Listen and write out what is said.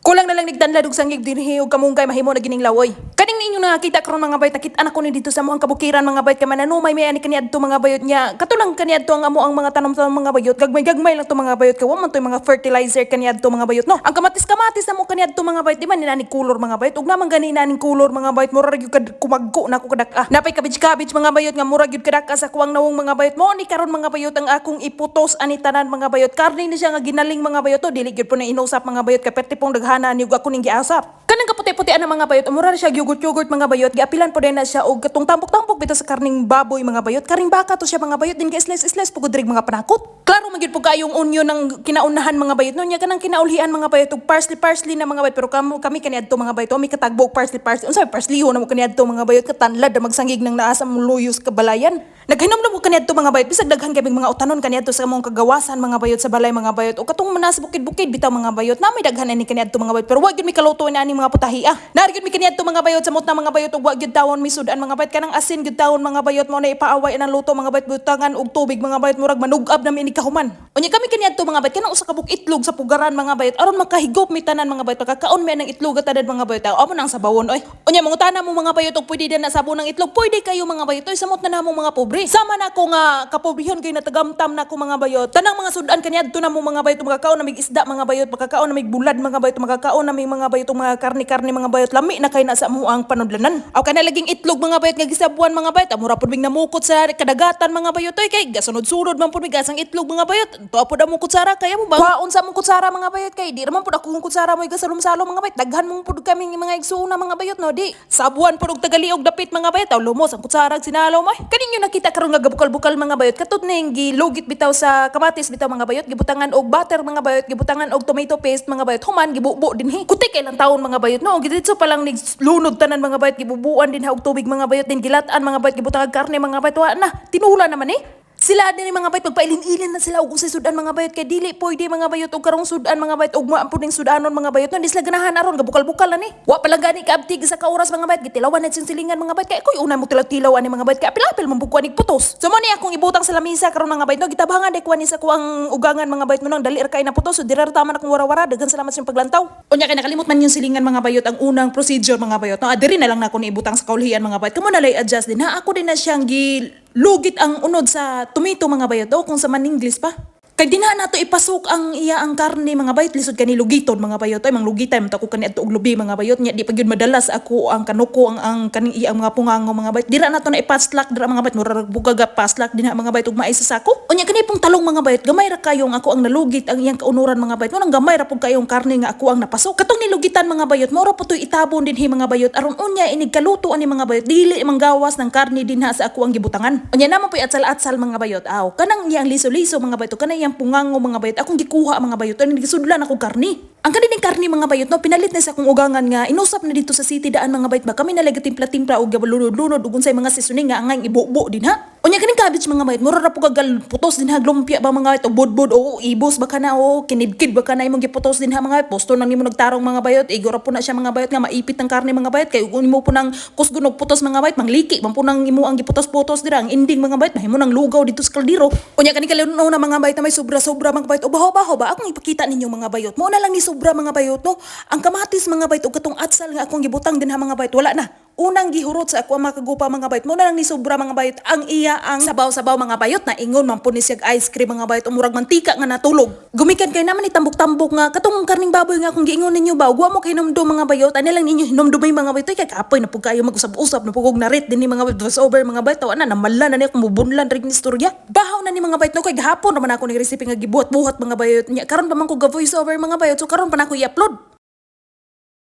Kulang na lang nigtanlad og sangig dinhi og kamunggay, mahimo na gining lawoy. Kaning ninyo nakakita karon, mga bayot, nakita na ko ni dito sa among kabukiran, mga bayot, kay mananumay may ani kaniadto, mga bayot, nya. Kato lang kaniadto ang amo ang mga tanom-tanom, mga bayot. Gagmay-gagmay lang to, mga bayot, kay wa man to'y mga fertilizer kaniadto, mga bayot, no. Ang kamatis-kamatis na mo kaniadto, mga bayot, di man ni color, mga bayot. Ug naman gani naning color, mga bayot, mura ra gyud kad kumagko na ako kadak-a. Napay cabbage-cabbage, mga bayot, nga mura gyud kadak-a sa kuwang nawong, mga bayot. Mo ni karon, mga bayot, ang akong iputos ani tanan, mga bayot. Karne ni siya nga ginaling, mga bayot to, dili gyud po na inusap, mga bayot, kay perti pong daghana ni ug ako ning giasap. Kanang kaputi-puti ana, mga bayot, mura ra siya yogurt-yogurt, mga bayot. Giapilan po din na siya og katong tambok-tambok bitaw sa karning baboy, mga bayot. Karning baka to siya, mga bayot, din kay slice-slice pugod rig mga panakot. Klaro man gyud po kayong onion ng kinaunahan, mga bayot. No nya kanang kinaulhian, mga bayot, og parsley parsley na, mga bayot, pero kamo kami kaniadto, mga bayot, mi katagbo og parsley parsley. Unsa may parsley na mo kaniadto, mga bayot, katanlad na magsangig nang naa sa muluyos kabalayan. Naghinomdom ko kaniadto, mga bayot, bisag daghan kaming mga utanon kaniadto sa among kagawasan, mga bayot, sa balay, mga bayot. O katong nasa bukid-bukid bitaw, mga bayot, na may daghan ani kaniadto, mga bayot, pero wa gyud mi kaluto na ani mga putahi ah. Naa gyud mi kaniadto, mga bayot, sa mutna, mga bayot, ug wa gyud tawon mi sudan, mga bayot, kanang asin gyud tawon, mga bayot, mo na ipaaway ang luto, mga bayot, butangan og tubig, mga bayot, murag manug-ab na mi ini kahuman. Unya kami kaniadto, mga bayot, kanang usa ka buok itlog sa pugaran, mga bayot, aron makahigop mi tanan, mga bayot, makakaon mi anang itlog at tanan, mga bayot. Amo nang sabawon oy. Unya mangutana mo, mga bayot, og pwede na sabon ng itlog, pwede kayo, mga bayot oy, samot na namo mga pobre. Sama na ko nga kapobrehon kay natagamtam na ko, mga bayot. Tanang mga sudan kaniadto na mo, mga bayot, makakaon na mig isda, mga bayot, makakaon na mig bulad, mga bayot, makakaon na mig, mga bayot, mga karni-karni, mga bayot, lami na kay na sa amo ang panudlanan. Aw kana laging itlog, mga bayot, nga gisabuan, mga bayot, amura pud mig namukot sa kadagatan, mga bayot oy, kay gasunod-sunod man pud mig asang itlog, mga bayot. Tuwa pud among kutsara kaya mo ba? Kwaon sa among kutsara, mga bayot, kay di ra man pud akong kutsara mo igasalom-salom, mga bayot. Daghan mong pud kami mga igsuuna, mga bayot, no di. Sabuan pud og tagaliog dapit, mga bayot, aw lumos ang kutsara ag sinalaw mo. Kaninyo nakita karon nga gabukal-bukal, mga bayot, katud ning gilugit bitaw sa kamatis bitaw, mga bayot, gibutangan og butter, mga bayot, gibutangan og tomato paste, mga bayot, human gibubo dinhi. Kuti kay lang taon, mga bayot, no, giditso pa lang nig lunod tanan, mga bayot, gibubuan din ha og tubig, mga bayot, din gilatan, mga bayot, gibutangan karne, mga bayot, wa na tinula naman eh. Sila din mga bayot, magpailin-ilin na sila og unsay sudan, mga bayot, kay dili pwede, mga bayot, og karong sudan, mga bayot, ugma pud ning sudanon, mga bayot, no, di sila ganahan aron gabukal-bukal na ni. Wa pa lang gani kaabtig sa ka oras, mga bayot, gitilawan na siyang silingan, mga bayot, kay ako'y una mo tilaw-tilaw ani, mga bayot, kay apil-apil man pud ko putos. So mo ni akong ibutang sa lamisa karon, mga bayot, no, gitabangan day kuan ni sa kuang ugangan, mga bayot, mo nang dali ra kay na putos, so dira ra taman akong wara-wara. Daghan salamat sa inyong paglantaw. Unya kay nakalimot man yung silingan, mga bayot, ang unang procedure, mga bayot, no, adiri na lang nako ni ibutang sa kaulhian, mga bayot. Kamo na lay adjust din ha, ako din na siyang gilugit ang unod sa tomato, mga bayot, o kung sa man English pa. Kay di na nato ipasok ang iya ang karne, mga bayot, lisod kani lugiton, mga bayot ay manglugitay man ta ko kani adto og lubi, mga bayot, nya di pa gyud madalas ako ang kanuko ang kaning iya ang mga pungango, mga bayot. Dira nato na ipaslak dira, mga bayot, mura ra bugaga paslak dinha, mga bayot, ug maay sa sako. Unya kani pong talong, mga bayot, gamay ra kayong ako ang nalugit ang iyang kaunuran, mga bayot, mo nang gamay ra pug kayong karne nga ako ang napasok. Katong nilugitan, mga bayot, mao ra po to'y itabon dinhi, mga bayot, aron unya inig kaluto ani, mga bayot, dili manggawas ng karne dinha sa ako ang gibutangan. Unya naman po'y atsal-atsal, mga bayot, aw kanang iyang liso-liso, mga bayot, kanang iyang pungango, mga bayot, akong gikuha, mga bayot, ani gisudlan ako karne. Ang kanining karne, mga bayot, no, pinalit na sa akong ugangan nga inusap na dito sa city daan, mga bayot ba, kami na lagi timpla-timpla og lunod-lunod ug unsay mga seasoning nga angay ibubo din ha. Unya kaning cabbage, mga bayot, mura ra pug kagal putos din ha, lumpia ba, mga bayot, o budbud o ibos ba kana o kinidkid ba kana imong giputos din ha, mga bayot, posto nang nimo nagtarong, mga bayot, igo ra po na siya, mga bayot, nga maipit ang karne, mga bayot, kay ug nimo po nang kusgon og putos, mga bayot, mangliki man po nang imo ang giputos-putos dira, ang ending, mga bayot, mahimo nang lugaw dito sa kaldero. Unya kani kaluno na, mga bayot, na may sobra-sobra, mga bayot, o baho-baho ba akong ipakita ninyo, mga bayot. Mo na lang ni sobra, mga bayot, no. Ang kamatis, mga bayot, ug katong atsal nga akong gibutang din ha, mga bayot, wala na. Unang gihurot sa ako ang makagupa, mga bayot. Mo na lang ni sobra, mga bayot, ang iya ang sabaw-sabaw, mga bayot, na ingon man po ni siyag ice cream, mga bayot, umurag mantika nga natulog. Gumikan kay naman ni tambok-tambok nga katong karning baboy nga akong giingon ninyo ba. Wa mo kay hinumdum, mga bayot. Ani lang ninyo hinumdumay, mga bayot, kay kapoy na pug kayo mag-usab-usab na pug og narrate din ni mga bayot, voice over, mga bayot. Tawa na namala na ni akong mubunlan rig ni istorya. Bahaw na ni, mga bayot, no, kay gahapon naman ako ni recipe nga gibuhat-buhat, mga bayot. Nya karon pa man ko ga voice over, mga bayot, so karon pa na ako i-upload.